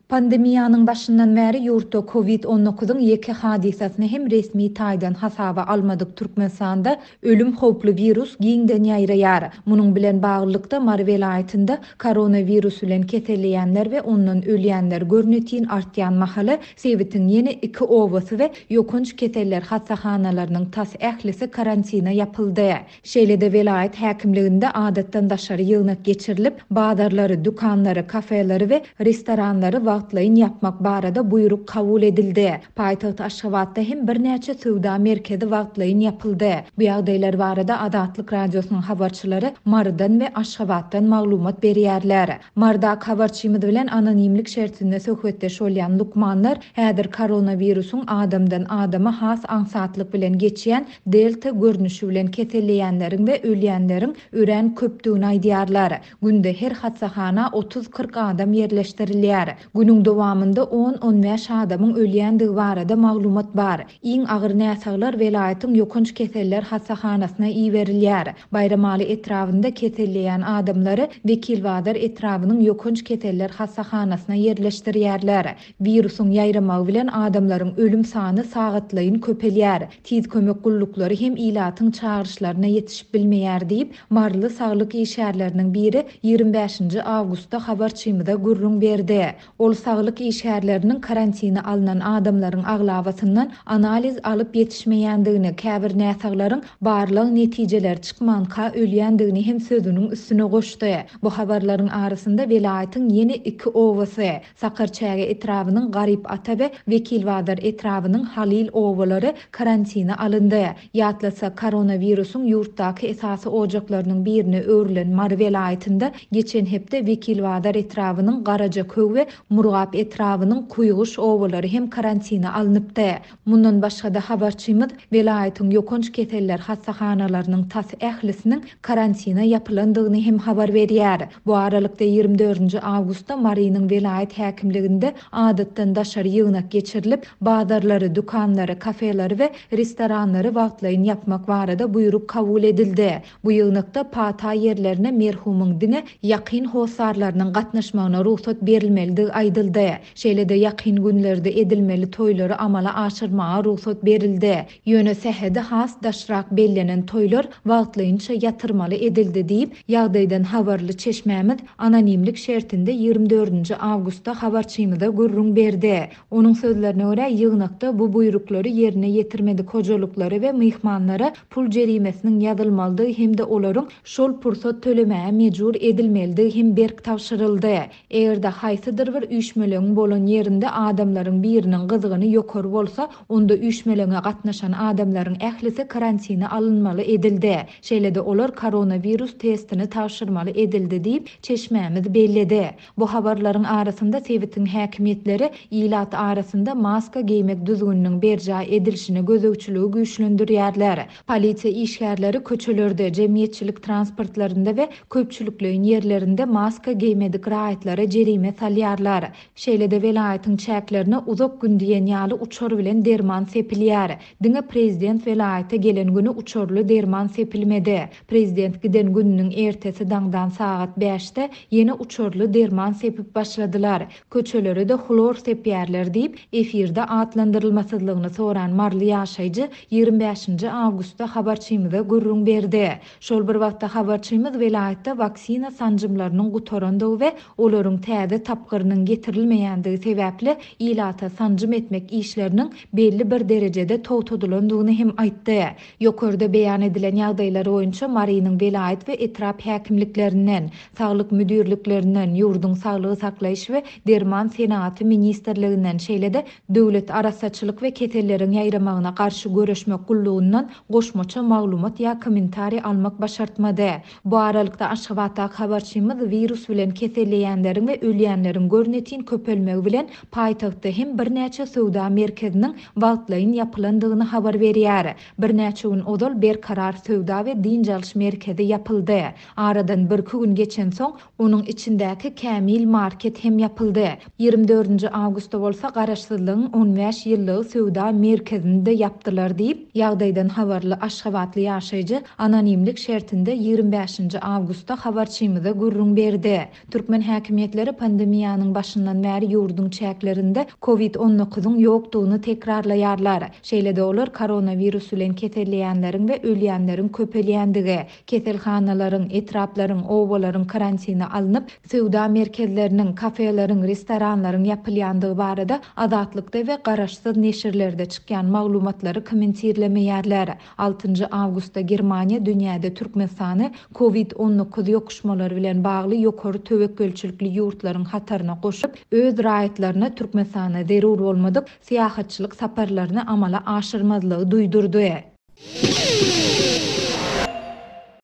Pandemiýanyň başyndan bäri ýurtda Covid 19-yň ýeke hadysasyny hem resmi taýdan hasaba almadyk Türkmenistanda ölüm howply wirus giňden ýaýraýar. Munuň bilen baglylykda, Mary welaýatynda koronawirus bilen keselleýänler we ondan ölýänler görnetin artýan mahaly, sebitiň ýene iki obasy we ýokanç keseller hassahanalarynyň tas ählisi karantina ýapyldy. Şeýle-de welaýat häkimliginde adatdan daşary ýygnak geçirilip, bazarlary, dükanlary, kafeleri we restoranlary wagtlaýyn ýapmak barada buýruk kabul edildi. Paýtagt Aşgabatda hem birnäçe söwda merkezi wagtlaýyn ýapyldy. Bu ýagdaýlar barada Azatlyk Radiosynyň habarçylary Marydan we Aşgabatdan maglumat berýärler. Marydaky habarçymyz bilen anonimlik şertinde söhbetdeş bolýan lukmanlar häzir koronawirusyň adamdan adama has aňsatlyk bilen geçýän Delta görnüşi bilen keselleýänleriň we ölýänleriň örän köpdügini aýdýarlar. Günde her hassahana otuz-kyrk adam ýerleşdirilýär. Günüň dowamynda on-on bäş adamyň ölýändigi barada maglumat bar. Iň agyr näsaglar welaýatyň ýokanç keseller hassahanasyna iberilýär. Baýramaly etrabynda keselleýän adamlary Wekilbazar etrabynyň ýokanç keseller hassahanasyna ýerleşdirýärler. Wirusyň ýaýramagy bilen adamlaryň ölüm sany sagatlaýyn köpelýär. Tiz kömek gulluklary hem ilatyň çagyryşlaryna ýetişip bilmeýär diýip, maryly saglyk işgärleriniň biri 25-nji awgustda habarçymyza gürrüň berdi. Ol saglyk işgärleriniň karantine alnan adamlaryň aglabasyndan analiz alyp ýetişmeýändigini, käbir näsaglaryň barlag netijeleri çykmanka ölýändigini hem sözüniň üstüne goşdy. Bu habarlaryň arasynda welaýatyň ýene iki obasy, Sakarçäge etrabynyň Garyp ata we Wekilbazar etrabynyň Halyl obalary karantine alyndy. Ýatlatsak, koronawirusyň ýurtdaky esasy ojaklarynyň birine öwrülen Mary welaýatynda geçen hepde Wekilbazar etrabynyň Garajaköw we Murgap etrabynyň Kuýguş obalary hem karantine alnypdy. Mundan başga-da habarçymyz welaýatyň ýokanç keseller hassahanalarynyň tas ählisiniň karantina ýapylandygyny hem habar berýär. Bu aralykda, 24-nji awgustda Marynyň welaýat häkimliginde adatdan daşary ýygnak geçirilip, bazarlary, dükanlary, kafeleri we restoranlary wagtlaýyn ýapmak barada buýruk kabul edildi. Bu ýygnakda pata ýerlerine merhumyň diňe ýakyn hossarlarynyň gatnaşmagyna rugsat berilmelidigi aýdyldy. Şeýle-de ýakyn günlerde edilmeli toýlary amala aşyrmaga rugsat berildi. Ýöne sähedi has daşrak bellenen toýlar wagtlaýynça ýatyrmaly edildi diýip, ýagdaýdan habarly çeşmämiz anonimlik şertinde 24-nji awgustda habarçymyza gürrüň berdi. Onuň sözlerine görä, ýygnakda bu buýruklary ýerine ýetirmedik hojalyklara we myhmanlara pul jerimesiniň ýazylmalydygy hem-de olaryň şol pursat tölemäge mejbur edilmelidigi hem berk tabşyryldy. Eger-de haýsydyr bir üýşmeleňiň bolan ýerinde adamlaryň biriniň gyzgyny ýokary bolsa, onda üýşmeleňe gatnaşan adamlaryň ählisi karantine alynmaly edildi. Şeýle-de olar koronawirus testini tabşyrmaly edildi diýip, çeşmämiz belledi. Bu habarlaryň arasynda sebitiň häkimiýetleri ilat arasynda maska geýmek düzgüniniň berjaý edilişine gözegçiligi güýçlendirýärler. Polisiýa işgärleri köçelerde, jemgyýetçilik transportlarynda we köpçülikleýin ýerlerinde maska geýmedik raýatlara jerime salýarlar. Şeýle-de welaýatyň çäklerine uzak gün diýen ýaly uçar bilen derman sepilýär. Diňe prezident welaýata gelen güni uçarly derman sepilmedi. Prezident giden gününiň ertesi daňdan sagat bäşde ýene uçarly derman sepip başladylar. Köçelere-de hlor sepýärler diýip, efirde atlandyrylmasyzlygyny soran maryly ýaşaýjy 25-nji awgustda habarçymyza gürrüň berdi. Şol bir wagtda habarçymyz welaýatda waksina sanjymlarynyň gutarandygy we olaryň täze tapgyrynyň getirilmeýändigi sebäpli ilata sanjym etmek işleriniň belli bir derejede togtadylandygyny hem aýtdy. Ýokarda beýan edilen ýagdaýlar boýunça Marynyň welaýat we etrap häkimliklerinden, saglyk müdirliklerinden, ýurduň Saglygy saklaýyş we derman senagaty ministrliginden, şeýle-de Döwlet arassaçylyk we keselleriň ýaýramagyna garşy göreşmek gullugyndan goşmaça maglumat ýa kommentariý almak başartmady. Bu aralykda, Aşgabatdaky habarçymyz wirus bilen keselleýänleriň we ölýänleriň görnetin köpelmegi bilen paýtagtda hem birnäçe söwda merkeziniň wagtlaýyn ýapylandygyny habar berýär. Birnäçe gün ozal Berkarar söwda we dynç alyş merkezi ýapyldy. Aradan birki gün geçensoň, onuň içindäki Kämil market hem ýapyldy. 24-nji awgustda bolsa Garaşsyzlygyň 15 ýyllygy söwda merkezini-de ýapdylar diýip, ýagdaýdan habarly aşgabatly ýaşaýjy anonimlik şertinde 25-nji awgustda habarçymyza gürrüň berdi. Türkmen häkimiýetleri pandemiýanyň başyndan. başyndan bäri ýurduň çäklerinde Covid on dokuzyň ýokdugyny tekrarlaýarlar. Şeýle-de olar koronawirus bilen keselleýänleriň we ölýänleriň köpelýändigi, keselhanalaryň, etraplaryň, obalaryň karantine alnyp, söwda merkezleriniň, kafeleriň, restoranlaryň ýapylýandygy barada Azatlykda we garaşsyz neşirlerde çykýan maglumatlary kommentirlemeýärler. Altynjy awgustda Germaniýa dünýäde Türkmenistany Covid 19 ýokuşmalary bilen bagly ýokary töwekgelçilikli ýurtlaryň hataryna goşup, öz raýatlaryna Türkmenistana zerur bolmadyk syýahatçylyk saparlaryny amala aşyrmazlygy duýdurdy.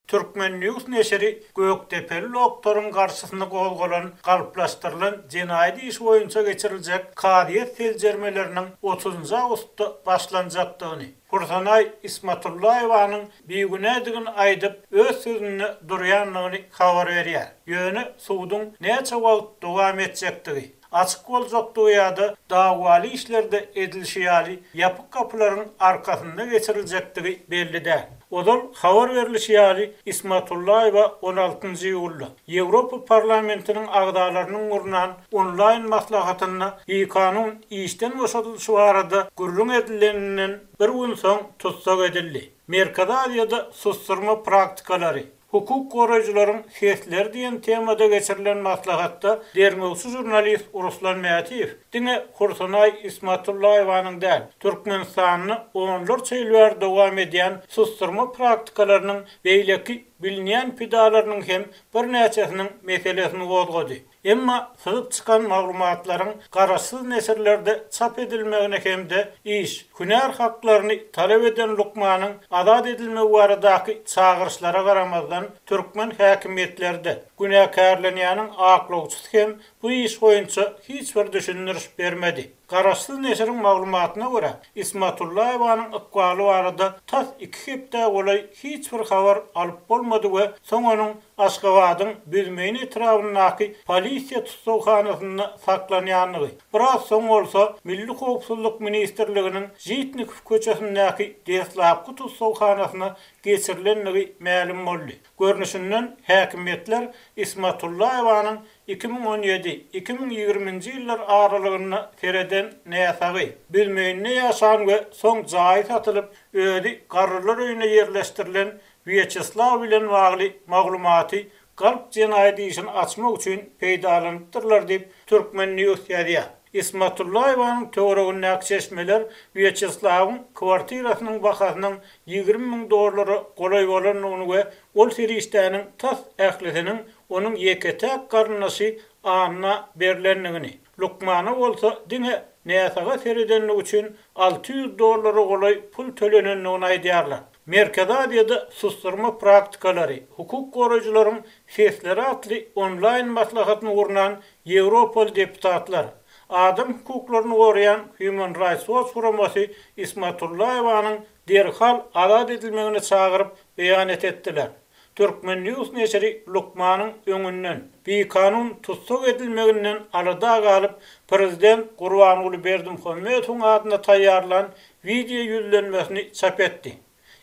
Turkmen. News neşiri gökdepeli doktoryň garşysyna gozgalan galplaşdyrylan jenaýat işi boýunça geçiriljek kazyýet seljermeleriniň otuzynjy awgustda başlanjakdygyny, Hursanaý Ismatullaýewanyň bigünädigini aýdyp, öz sözünde durýandygyny habar berýär. Ýöne suduň näçe wagt dowam etjekdigi, açyk boljakdygy ýa-da dawaly işlerde edilişi ýaly ýapyk gapylaryň arkasynda geçiriljekdigi belli däl. Ozal habar berlişi ýaly, Ismatullaýewa on altynjy iýulda Ýewropa Parlamentiniň agzalarynyň gurnan onlaýn maslahatynda bikanun işden boşadylyşy barada gürrüň edileninden bir gün soň tussag edildi. Merkezi Aziýada susdurma praktikalary, Hukuk goraýjylaryň sesleri diýen temada geçirilen maslahatda derňewçi žurnalist Ruslan Mätiýew diňe Hursanaý Ismatullaýewanyň däl, Türkmenistanda onlarça ýyl bäri dowam edýän susdurma praktikalarynyň beýleki bilinýän pidalarynyň hem birnäçesiniň meselesini gozgady. Emma syzyp çykan maglumatlaryň garaşsyz neşirlerde çap edilmegine hem-de iş, hünär haklaryny talap eden lukmanyň azat edilmegi baradaky çagyryşlara garamazdan, türkmen häkimiýetleri-de, günäkärlenýäniň aklawçysy hem bu iş boýunça hiç bir düşündiriş bermedi. Garaşsyz neşiriň maglumatyna görä, Ismatullaýewanyň ykbaly barada tas iki hepdä golaý hiç bir habar alyp bolmady we soň onuň Aşgabadyň Büzmeýin etrabyndaky polisiýa tussaghanasynda saklanýandygy, biraz soň bolsa Milli howpsuzlyk ministrliginiň Žitnikow köçesindäki deslapky tussaghanasyna geçirilendigi mälim boldy. Görnüşinden, häkimiýetler Ismatullaýewanyň 2017, 2020-nji ýyllar aralygynda sereden näsagy, Büzmeýinde ýaşan we soň jaýy satylyp, özi garrylar öýüne ýerleşdirilen Wýaçeslaw bilen bagly maglumaty galp jenaýat işini açmak üçin peýdalanypdyrlar diýip, Turkmen. News ýazýar. Ismatullaýewanyň töweregindäki çeşmeler Wýaçeslawyň kwartirasynyň bahasynyň 20 müň dollara golaý bolandygyny we ol serişdäniň tas ählisiniň onuň ýeke-täk garyndaşy Anna berlendigini, lukmana bolsa diňe näsaga seredenligi üçin 600 dollara golaý pul tölenendigini aýdýarlar. Merkezi Aziýada susdurma praktikalary, hukuk goraýjylaryň sesleri atly onlaýn maslahatyny gurnan ýewropaly deputatlar, adam hukuklaryny goraýan Human Rights Watch guramasy Ismatullaýewanyň derhal azat edilmegine çagyryp beýanat etdiler. Turkmen. News neşiri lukmanyň öňünden bikanun tussag edilmeginden alada galyp, prezident Gurbanguly Berdimuhamedowyň adyna taýýarlan wideo ýüzlenmesini çap etdi.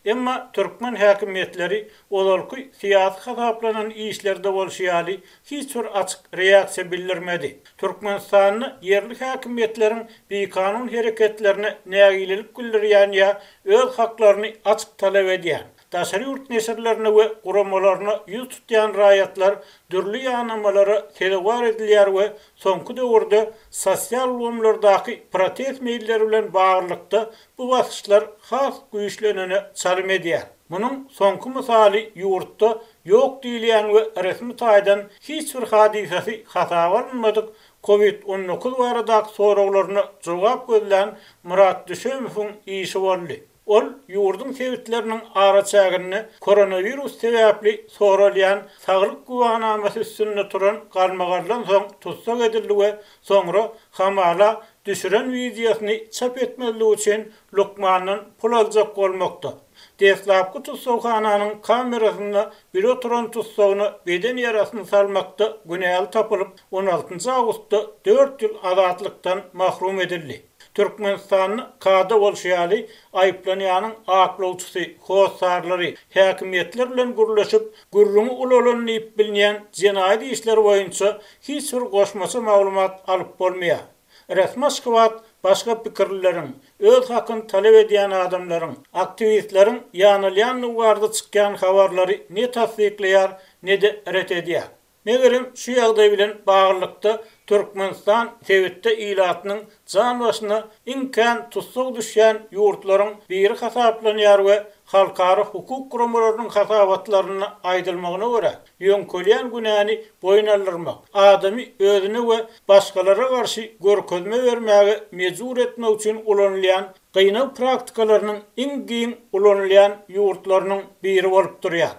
Emma türkmen häkimiýetleri ozalky syýasy hasaplanan işlerde bolşy ýaly hiç bir açyk reaksiýa bildirmedi. Türkmenistanda ýerli häkimiýetleriň bikanun hereketlerine nägilelik bildirýän ýa öz haklaryny açyk talap edýän, Daşary ýurt neşirlerine we guramalaryna ýüz tutýan raýatlar dürli ýanamalara sezewar edilýär we soňky döwürde sosial ulgamlardaky protest meýilleri bilen baglylykda bu basyşlar has güýçlenene çalym edýär. Munuň soňky mysaly ýurtda ýok diýilýän we resmi taýdan hiç bir hadysasy hasaba alynmadyk Covid 19 baradaky soraglaryna jogap gözlän Myrat Düşemowyň işi boldy. Ol ýurduň sebitleriniň araçäginde koronawirus sebäpli soralýan saglyk güwänamasy üstünde turan galmagaldan soň tussag edildi we soňra hamala düşüren wideosyny çap etmezlik üçin lukmandan pul aljak bolmakda, deslapky tussaghananyň kamerasynda bile oturan tussagyna beden ýarasyny salmakda günäli tapylyp, on altynjy awgustda dört ýyl azatlykdan mahrum edildi. Türkmenistanda kada bolşy ýaly, aýyplanýanyň aklawçysy, hossarlary, häkimiýetler bilen gürleşip, gürrüňi ulalan diýip bilinýän jenaýat işleri boýunça hiç bir goşmaça maglumat alyp bolmaýar. Resmi Aşgabat başga pikirlileriň, öz hakyny talap edýän adamlaryň, aktiwistleriň ýanalýandygy barada çykýan habarlary ne tassyklaýar, ne-de ret edýär. Megerem, şu ýagdaý bilen baglylykda Türkmenistan sebitde ilatynyň jan başyna iň kän tussag düşýän ýurtlaryň biri hasaplanýar we halkara hukuk guramalarynyň hasabatlarynda aýdylmagyna görä, ýöňkelýän günäni boýun aldyrmak, adamy özüne we başgalara garşy görkezme bermäge mejbur etmek üçin ulanylýan gynag praktikalarynyň iň giň ulanylýan ýurtlarynyň biri bolup durýar.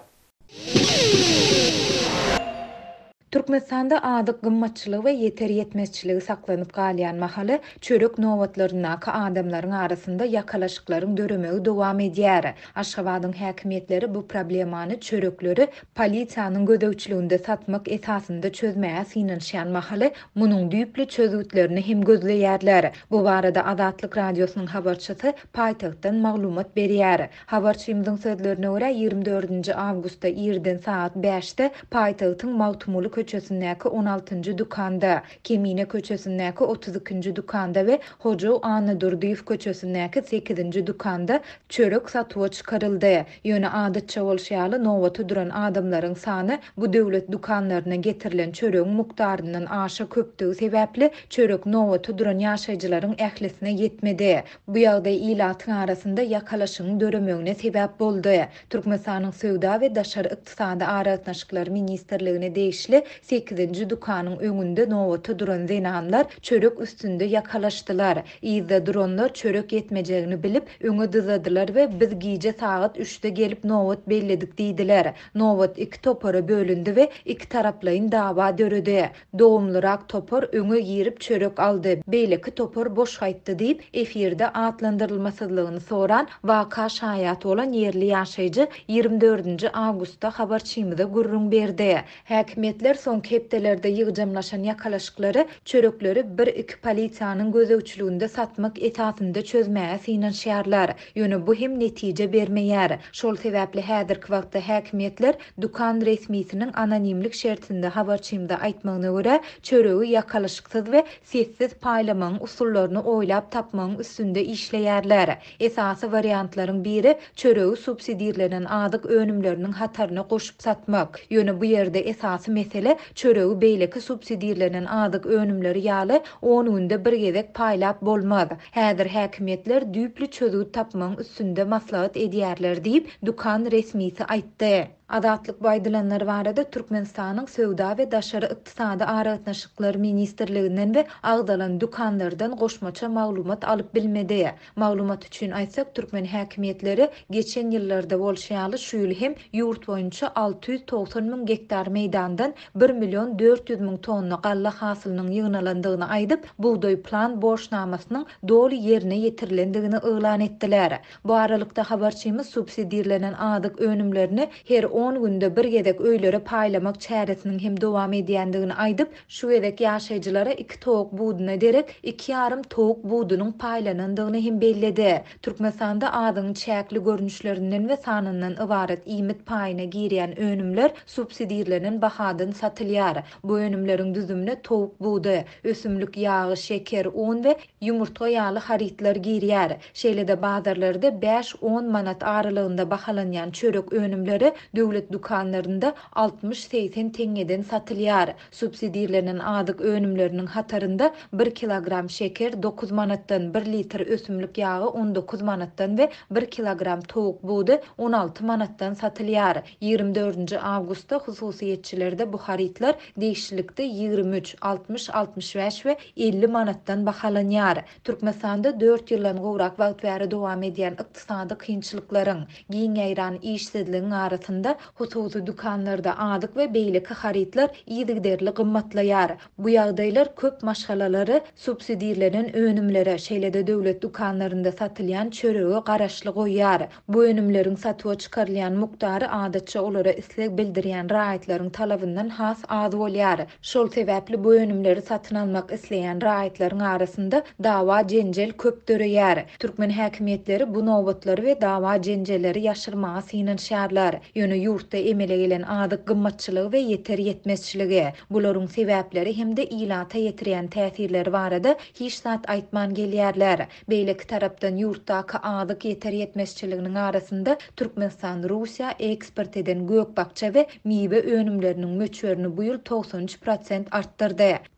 Türkmenistanda azyk gymmatçylygy we ýeter-ýetmezçiligi saklanyp galýan mahaly, çörek nobatlaryndaky adamlaryň arasynda ýakalaşyklaryň döremegi dowam edýär. Aşgabadyň häkimiýetleri bu problemany çörekleri polisiýanyň gözegçiliginde satmak esasynda çözmäge synanyşýan mahaly, munuň düýpli çözgütlerini hem gözleýärler. Bu barada Azatlyk Radiosynyň habarçysy paýtagtdan maglumat berýär. Habarçymyzyň sözlerine görä, 24-nji awgustda irden sagat bäşde paýtagtyň Magtymguly köçesindäki on altynjy dükanda, Kemine köçesindäki 32 nji dükanda we Hojaw Annadurdyýew köçesindäki sekizinji dükanda çörek satuwa çykaryldy. Ýöne adatça bolşy ýaly, nobata duran adamlaryň sany bu döwlet dükanlaryna getirilen çöregiň mukdaryndan aşa köpdügi sebäpli, çörek nobata duran ýaşaýjylaryň ählisine ýetmedi. Bu ýagdaý ilatyň arasynda ýakalaşygyň döremegine sebäp boldy. Türkmenistanyň Söwda we daşary ykdysady aragatnaşyklar ministrligine degişli sekizinji dükanyň öňünde nobata duran zenanlar çörek üstünde ýakalaşdylar. Yzda duranlar çörek ýetmejegini bilip, öňe dyzadylar we biz gije sagat üçde gelip nobat belledik diýdiler. Nobat iki topara bölündi we ikitaraplaýyn dawa döredi. Dogumlyrak topar öňe girip çörek aldy, beýleki topar boş gaýtdy diýip, efirde atlandyrylmasyzlygyny soran, waka şaýat bolan ýerli ýaşaýjy 24 nji awgustda habarçymyza gürrüň berdi. Häkimiýetler soňky hepdelerde ýygjamlaşan ýakalaşyklary çörekleri bir-iki polisiýanyň gözegçiliginde satmak esasynda çözmäge synanyşýarlar. Ýöne bu hem netije bermeýär. Şol sebäpli häzirki wagtda häkimiýetler Dükan resmisiniň anonimlik şertinde habarçymyza aýtmagyna görä, çöregi ýakalyşyksyz we sessiz paýlamagyň usullaryny oýlap tapmagyň üstünde işleýärler. Esasy wariantlaryň biri, çöregi subsidirlenen azyk önümleriniň hataryna goşup satmak. Ýöne bu ýerde esasy mesele, çöregi beýleki subsidirlenen azyk önümleri ýaly on günde bir gezek paýlap bolmaz. Häzir häkimiýetler düýpli çözgüt tapmagyň üstünde maslahat edýärler diýip, dükan resmisi aýtdy. Azatlyk bu aýdylanlar barada Türkmenistanyň Söwda we daşary ykdysady aragatnaşyklar ministrliginden we agzalan dükanlardan goşmaça maglumat alyp bilmedi. Maglumat üçin aýtsak, türkmen häkimiýetleri geçen ýyllarda bolşy ýaly şu ýyl hem ýurt boýunça 690 müň gektar meýdandan bir million 400 müň tonna galla hasylynyň ýygnalandygyny aýdyp, bugdaý plan borçnamasynyň doly ýerine ýetirilendigini yglan etdiler. Bu aralykda, habarçymyz subsidirlenen azyk önümlerini her on günde bir gezek öýlere paýlamak çäresiniň hem dowam edýändigini aýdyp, şu gezek ýaşaýjylara iki towuk buduna derek iki ýarym towuk budunyň paýlanandygyny hem belledi. Türkmenistanda azygyň çäkli görnüşlerinden we sanyndan ybarat iýmit paýyna girýän önümler subsidirlenen bahadan satylýar. Bu önümleriň düzümine towuk budy, ösümlik ýagy, şeker, un we ýumurtga ýaly harytlar girýär. Şeýle-de bazarlarda bäş-on manat aralygynda bahalanýan çörek önümleri döwlet dükanlarynda 60-80 teňňeden satylýar. Subsidirlenen azyk önümleriniň hatarynda bir kilogram şeker dokuz manatdan, bir litr ösümlik ýagy on dokuz manatdan we bir kilogram towuk budy on alty manatdan satylýar. 24 nji awgustda hususyýetçilerde bu harytlar degişlilikde 23, 60, 65 we 50 manatdan bahalanýar. Türkmenistanda dört ýyldan gowrak wagt bäri dowam edýän ykdysady kynçylyklaryň, giň ýaýran işsizligiň arasynda. Türkmenistanda hususy dükanlarda azyk we beýleki harytlar yzygiderli gymmatlaýar. Bu ýagdaýlar köp maşgalalary subsidirlenen önümlere, şeýle-de döwlet dükanlarynda satylýan çörege garaşly goýýar. Bu önümleriň satuwa çykarylýan mukdary adatça olara isleg bildirýän raýatlaryň talabyndan has az bolýar. Şol sebäpli bu önümleri satyn almak isleýän raýatlaryň arasynda dawa-jenjel köp döreýär. Türkmen häkimiýetleri bu nobatlary we dawa-jenjelleri ýaşyrmaga synanyşýarlar. Ýöne ýurtda emele gelen azyk gymmatçylygy we ýeter-ýetmezçiligi, bularyň sebäpleri hem-de ilata ýetirýän täsirleri barada hiç zat aýtman gelýärler. Beýleki tarapdan, ýurtdaky azyk ýeter-ýetmezçiliginiň arasynda Türkmenistan Russiýa eksport eden gök-bakja we miwe önümleriniň möçberini bu ýyl 93 prosent artdyrdy.